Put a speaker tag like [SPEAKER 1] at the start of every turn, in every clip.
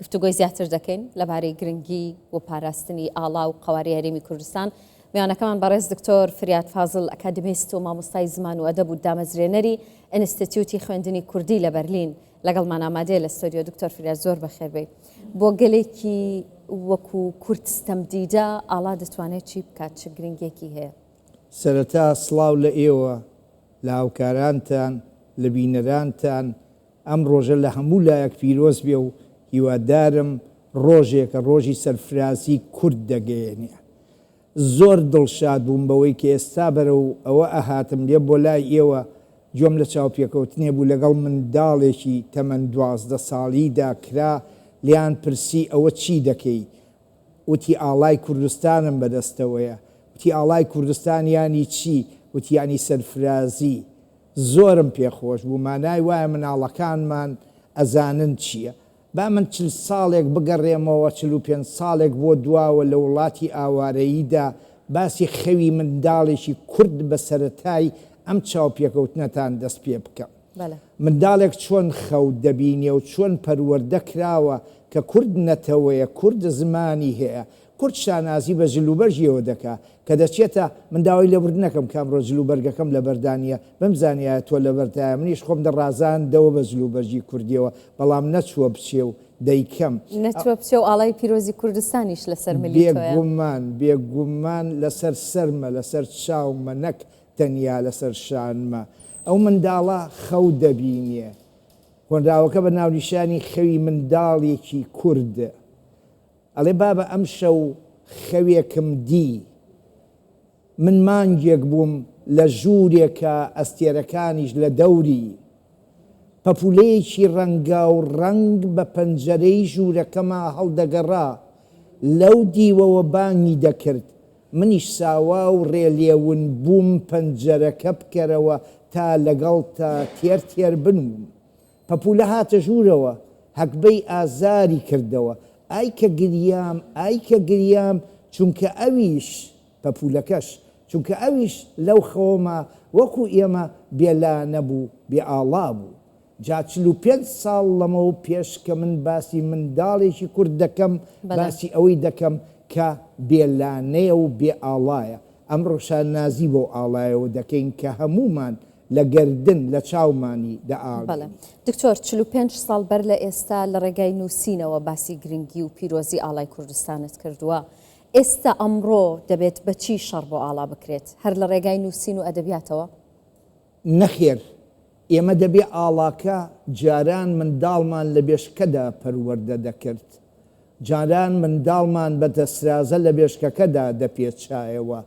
[SPEAKER 1] گفتوگۆی زیاتر دەکەین لەبارەی گرنگی و پاراستنی ئاڵا و قەوارەی هەرێمی کوردستان. میوانەکەمان بەڕێز دکتۆر فریاد فازڵ ئەکادیمیست و مامۆستای زمان و ئەدەب و دامەزرێنەری ئینستیتیوتی خوێندنی کوردی لە بەرلین لەگەڵمان ئامادەیە لە ستۆدیۆ. دکتۆر فریاد زۆر بەخێربێی. بۆ گەلێکی وەکو کورد ستەمدیدە ئاڵا دەتوانێت چی بکات، چ گرنگیەکی هەیە؟
[SPEAKER 2] سەرەتا سڵاو لە ئێوە، لە هاوکارانتان، لە بینەرانتان، ئەم ڕۆژە لە هەموو لایەک پیرۆز بێ و هیوادارم ڕۆژێکە ڕۆژی سەرفرازی کورد دەگەیەنێ. زۆر دڵشاد بووم بەوەی کە ئێستا بەرەو ئەوە ئەهاتم لێ بۆ لای ئێوە گوێم لە چاوپێکەوتنێ بوو لەگەڵ منداڵێکی تەمەن 12 ساڵیدا کرا لێیان پرسی ئەوە چی دەکەی وتی ئاڵای کوردستانم بەدەستەوەیە وتی ئاڵای کوردستان یانی چی وتی یانی سەرفرازی زۆرم پێ خۆش بوو مانای وایە مناڵەکانمان ئەزانن چیە. با من چل ساڵێک بگەڕێمەوە 45 ساڵێک بۆ دواوە لە وڵاتی ئاوارەییدا باسی خەوی منداڵێکی کورد بە سەرەتای ئەم چاوپێکەوتنەتان دەست پێ بکەم. منداڵێک چۆن خەو دەبینێ و چۆن پەروەردە کراوە کە کورد نەتەوەیە، کورد زمانی هەیە، کورد شانازی بە جلوبەرگیەوە دەکا کە دەچێتە، من داوای لێبوردن ئەکەم کە ئەمڕۆ جلوبەرگەکەم لەبەردا نییە، بمزانیایە تۆ لەبەرتایە منیش خۆم دەڕازاندەوە بە جلوبەرگی کوردیەوە، بەڵام نەچووە بچێ و دەیکەم.
[SPEAKER 1] نەچووە بچێ و ئاڵای پیرۆزی کوردستانیش لەسەر ملی تۆیە.
[SPEAKER 2] بێگومان، بێگومان لەسەر سەرمە، لەسەر چاومە نەک تەنیا لەسەر شانمە. ئەو منداڵە خەو دەبینێ. هۆنراوەکە بە ناونیشانی خەوی منداڵێکی کورد. ئەڵێ بابە ئەمشەو خەوێکم دی. من مانگێک بووم لە ژوورێکا ئەستێرەکانیش لە دەوری. پەپوولەیەکی ڕەنگاو ڕەنگ بە پەنجەرەی ژوورەکەما هەڵدەگەڕا. لەو دیوەوە بانگی دەکرد. منیش ساوا و ڕێ لێ ون بووم پەنجەرەکە بکەرەوە تا لەگەڵتا تێر تێر بنووم. پەپوولە هاتە ژوورەوە، هەگبەی ئازاری کردەوە. ئای کە گریام، ئای کە گریام، چونکە ئەویش، پەپوولەکەش، چونکە ئەویش لەو خەوەما وەکوو ئێمە بێ لانە بوو، بێ ئاڵا بوو. جا 45 ساڵ لەمەو پێش کە من باسی منداڵێکی کورد دەکەم، باسی ئەوەی دەکەم کە بێ لانەیە و بێ ئاڵایە. ئەمڕۆ شانازی بەو ئاڵایەوە دەکەین کە هەموومان لە گەردن لە چاومانی
[SPEAKER 1] دەئاڵێنی. دکتۆر، 45 ساڵ بەر لە ئێستا لە ڕێگای نووسینەوە باسی گرنگی و پیرۆزی ئاڵای کوردستانت کردووە. ئێستا ئەمڕۆ دەبێت بە چی شەڕ بۆ ئاڵا بکرێت؟ هەر لە ڕێگای نووسین و ئەدەبیاتەوە؟
[SPEAKER 2] نەخێر، ئێمە دەبێ ئاڵاکە جاران منداڵمان لە بێشکەدا پەروەردە دەکرد. جاران منداڵمان بە دەسرازە لە بێشکەکەدا دەپێچایەوە.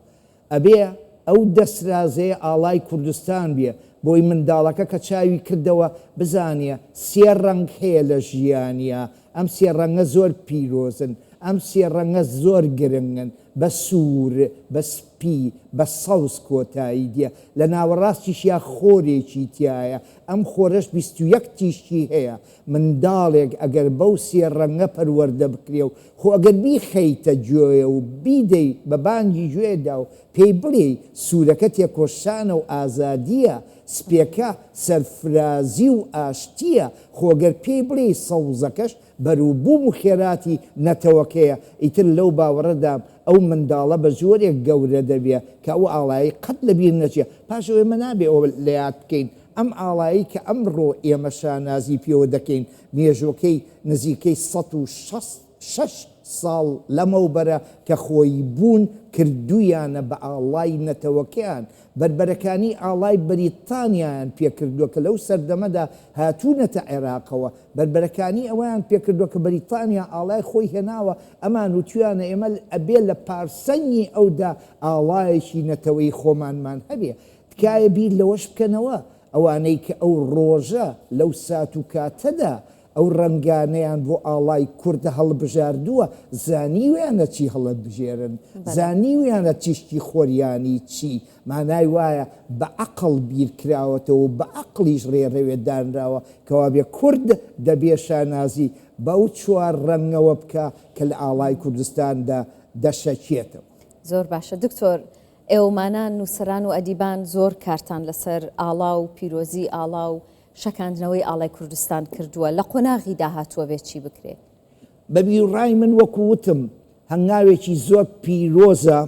[SPEAKER 2] ئەبێ ئەو دەسرازەیە ئاڵای کوردستان بێ بۆی منداڵەکە کە چاوی کردەوە بزانێ سێ ڕەنگ هەیە لە ژیانیا، ئەم سێ ڕەنگە زۆر پیرۆزن، ئەم سێ ڕەنگە زۆر گرنگن، بە سوور، بە سپی، بە سەوز کۆتایی دێ، لە ناوەڕاستیشیا خۆرێکی تیایە، ئەم خۆرەش 21 تیشکی هەیە، منداڵێک ئەگەر بەو سێ ڕەنگە پەروەردە بکرێ و خۆ ئەگەر بیخەیتە گوێ و بیدەی بە بانگی گوێدا و پێی بڵێی سوورەکە تێکۆشانە و ئازادییە، سپیەکە سەرفرازی و ئاشتییە، خۆ گەر پێی بڵێی سەوزەکەش بەروبووم و خێراتی نەتەوەکەیە، ئیتر لەو باوەڕەدام ئەو منداڵە بە جۆرێک گەورە دەبێ کە ئەو ئاڵایەی قەت لە بیر نەچێ. پاش ئەوە ئێمە نابێ ئەوە لە یاد بکەین ئەم ئاڵایەی کە ئەمڕۆ ئێمە شانازی پێوە دەکەین مێژووەکەی نزیکەی 166 ساڵ لەمەوبەرە کە خۆیبوون کردوویانە بە ئاڵای نەتەوەکەیان، بەربەرەکانی ئاڵای بەریتانیایان پێکردووە کە لەو سەردەمەدا هاتوونەتە عێراقەوە، بەربەرەکانی ئەوەیان پێکردووە کە بەریتانیا ئاڵای خۆی هێناوە، ئەمان وتویانە ئێمە ئەبێ لە پارسەنگی ئەودا ئاڵایەکی نەتەوەی خۆمانمان هەبێ. تکایە بیر لەوەش بکەنەوە ئەوانەی کە ئەو ڕۆژە لەو سات و کاتەدا ئەو ڕەنگانەیان بۆ ئاڵای کورد هەڵبژاردووە زانیویانە چی هەڵەبژێرن، زانیویانە تیشکی خۆریانی چی، مانای وایە بە عەقڵ بیر کراوەتەوە و بە عەقڵیش ڕێڕەوێ دانراوە، کەوابێ کورد دەبێ شانازی بەو چوار ڕەنگەوە بکا کە لە ئاڵای کوردستاندا دەشەکێتەوە.
[SPEAKER 1] زۆر باشە دکتۆر، ئێوەمانان نووسەران و ئەدیبان زۆر کارتان لەسەر ئاڵا و پیرۆزی ئاڵا و شەکاندنەوەی ئاڵای کوردستان کردووە، لە قۆناغی داهاتووە بێ چی بکرێ؟
[SPEAKER 2] بە بیروڕای من وەکو وتم هەنگاوێکی زۆر پیرۆزە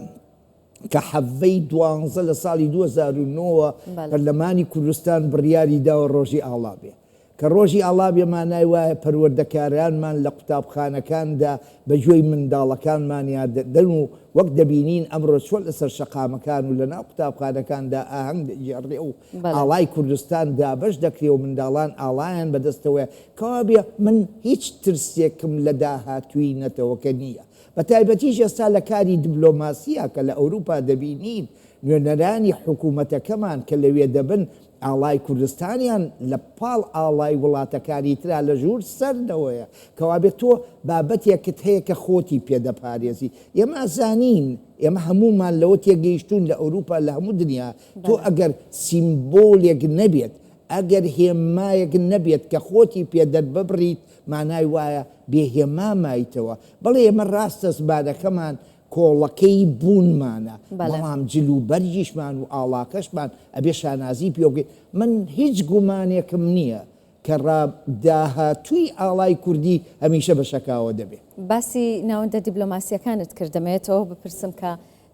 [SPEAKER 2] کە حەڤەی دوانزە لە ساڵی 2009 وە پەرلەمانی کوردستان بڕیاری داوە ڕۆژی ئاڵا بێ. کە ڕۆژی ئاڵا بێ مانای وایە پەروەردەکارانمان لە قوتابخانەکاندا بە گوێی منداڵەکانمانیا دەدەن و وەک دەبینین ئەمڕۆ چۆن لەسەر شەقامەکان و لەناو قوتابخانەکاندا ئاهەنگ دەگێڕرێ و ئاڵای کوردستان دابەش دەکرێ و منداڵان ئاڵایان بەدەستەوەیە، کەوابێ من هیچ ترسێکم لە داهاتووی نەتەوەکە نییە. بە تایبەتیش ئێستا لە کاری دبلۆماسییا کە لە ئەوروپا دەبینین نوێنەرانی حکوومەتەکەمان کە لەوێ دەبن ئاڵای کوردستانیان لە پاڵ ئاڵای وڵاتەکانی ترا لە ژوور سەردەوەیە. کەوابێ تۆ بابەتێکت هەیە کە خۆتی پێ دەپارێزی. ئێمە ئەزانین، ئێمە هەموومان لەوە تێگەیشتووین لە ئەوروپا لە هەموو دنیا تۆ ئەگەر سیمبۆلێک نەبێت، ئەگەر هێمایەک نەبێت کە خۆتی پێ دەرببڕیت مانای وایە بێ هێما مایتەوە. بەڵێ ئێمە ڕاستە زمانەکەمان کۆڵەکەی بوونمانە، بەڵام جل و بەرگیشمان و ئاڵاکەشمان ئەبێ شانازی پێوە بکەین. من هیچ گومانێکم نییە کە ڕا داهاتووی ئاڵای کوردی هەمیشە بە شەکاوە دەبێ.
[SPEAKER 1] باسی ناوەندە دیبلۆماسییەکانت کرد، دەمەوێت ئەوە بپرسم کە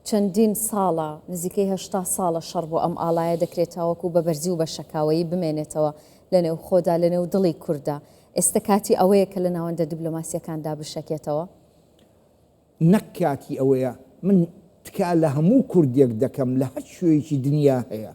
[SPEAKER 1] چەندین ساڵە، نزیکەی 80 ساڵە شەڕ بۆ ئەم ئاڵایە دەکرێت تاوەکو بە بەرزی و بە شەکاوەیی بمێنێتەوە لە نێوخۆدا، لە نێو دڵی کورددا. ئێستە کاتی ئەوەیە کە لە ناوەندە دیبلۆماسییەکاندا بشەکێتەوە؟
[SPEAKER 2] نەک کاتی ئەوەیە من تکا لە هەموو کوردێک دەکەم لە هەر کوێیەکی دنیا هەیە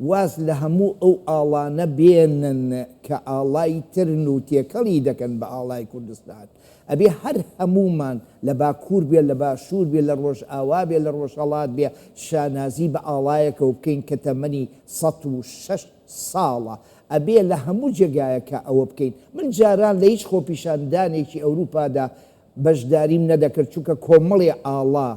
[SPEAKER 2] واز لە هەموو ئەو ئاڵانە بێنن کە ئاڵای ترن و تێکەڵی دەکەن بە ئاڵای کوردستان ئەبێ هەر هەموومان لە باکوور بێ لە باشوور بێ لە ڕۆژئاوا بێ لە ڕۆژهەڵات بێ شانازی بە ئاڵایەکەوە بکەین کە تەمەنی 106 ساڵە ئەبێ لە هەموو جێگایەکا ئەوە بکەین من جاران لە هیچ خۆپیشاندانێکی ئەوروپادا بەشداریم نەدەکرد چونکە کۆمەڵێ ئاڵا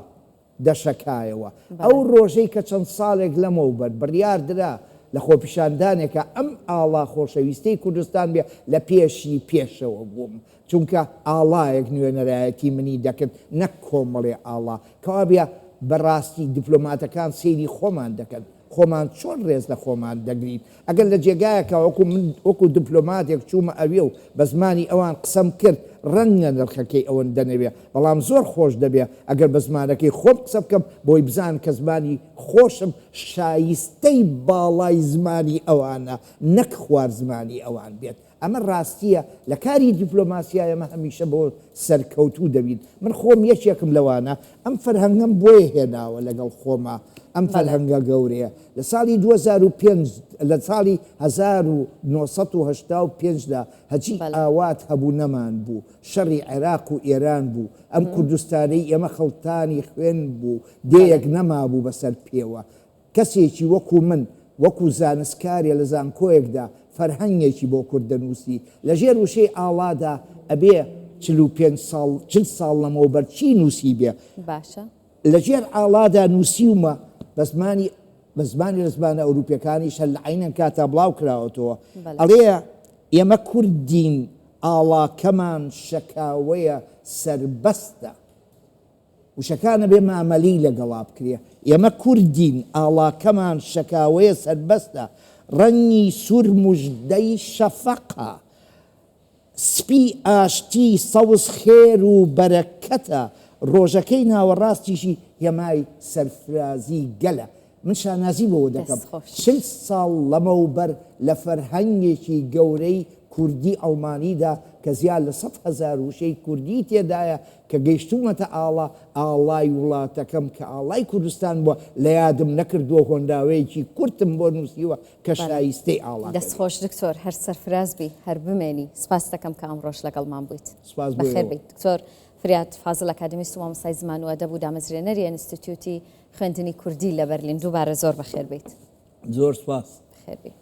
[SPEAKER 2] دەشەکایەوە. ئەو ڕۆژەی کە چەند ساڵێک لەمەوبەر بڕیار درا لە خۆپیشاندانێکا ئەم ئاڵا خۆشەویستەی کوردستان بێ لە پێشی پێشەوە بووم چونکە ئاڵایەک نوێنەرایەتی منی دەکرد نەک کۆمەڵێ ئاڵا. کەوابێ بەڕاستی دیپلۆماتەکان سەیری خۆمان دەکەن. خۆمان چۆن ڕێز لە خۆمان دەگرین؟ ئەگەر لە جێگایەکا وەکو من وەکو دپلۆماتێک چوومە ئەوێ و بە زمانی ئەوان قسەم کرد، ڕەنگە نرخەکەی ئەوەندە نەبێ، بەڵام زۆر خۆش دەبێ ئەگەر بە زمانەکەی خۆم قسە بکەم بۆی بزانن کە زمانی خۆشم شایستەی باڵای زمانی ئەوانە نەک خوار زمانی ئەوان بێت. ئەمە ڕاستییە، لە کاری دیپلۆماسیا ئێمە هەمیشە بۆ سەرکەوتوو دەبین، من خۆم یەکێکم لەوانە، ئەم فەرهەنگەم بۆیە هێناوە لەگەڵ خۆما، ئەم فەرهەنگە گەورەیە لە ساڵی 2005 لە ساڵی 1985 دا هەچی ئاوات هەبوو نەمان بوو، شەڕی عێراق و ئێران بوو، ئەم کوردستانەی ئێمە خەڵتانی خوێن بوو، دێیەک نەمابوو بەسەر پێوە، کەسێکی وەکو من، وەکو زانستکارێ لە زانکۆیەکدا فەرهەنگێکی بۆ کورد دەنووسی، لە ژێر وشەی ئاڵادا ئەبێ 45 ساڵ، 40 ساڵ لەمەوبەر چی نووسیبێ؟
[SPEAKER 1] باشە.
[SPEAKER 2] لە ژێر ئاڵادا نووسیومە بە زمانی بە زمانی لە زمانە ئەوروپیەکانیش هەر لە عەینەن کاتا بڵاو کراوەتەوە. ئەڵێ ئێمە کوردین، ئاڵاکەمان شەکاوەیە، سەربەستە. وشەکان ئەبێ مامەلەی لەگەڵا بکرێ. ئێمە کوردین، ئاڵاکەمان شەکاوەیە سەربەستە، ڕەنگی سوور موژدەی شەفەقە، سپی ئاشتی، سەوز خێر و بەرەکەتە، ڕۆژەکەی ناوەڕاستیشی هێمای سەرفرازی گەلە. من شانازی بەوە دەکەم
[SPEAKER 1] دەست خۆش.
[SPEAKER 2] 40 ساڵ لەمەوبەر لە فەرهەنگێکی گەورەی کوردی ئەڵمانیدا کە زیاد لە 100,000 وشەی کوردی تێدایە کە گەیشتوومەتە ئاڵا، ئاڵای وڵاتەکەم کە ئاڵای کوردستان بووە لە یادم نەکردووە هۆنراوەیەکی کورتم بۆ نووسیوە کە
[SPEAKER 1] بەڵێ.
[SPEAKER 2] شایستەی ئاڵاکە
[SPEAKER 1] دەست
[SPEAKER 2] بێت.
[SPEAKER 1] خۆش دکتۆر هەر سەرفراز بی هەر بمێنی سپاست دەکەم کە ئەمڕۆش لەگەڵمان بوویت.
[SPEAKER 2] سپاس بۆ
[SPEAKER 1] بەخێر
[SPEAKER 2] ئێوە.
[SPEAKER 1] بێیت دکتۆر فریاد فازل ئەکادیمیست و مامۆستای زمان و ئەدەب و دامەزرێنەری ئەنستیتیوتی خوێندنی کوردی لە بەرلین دووبارە زۆر بەخێر بێیت.
[SPEAKER 2] زۆر سپاس.
[SPEAKER 1] بەخێر بێی.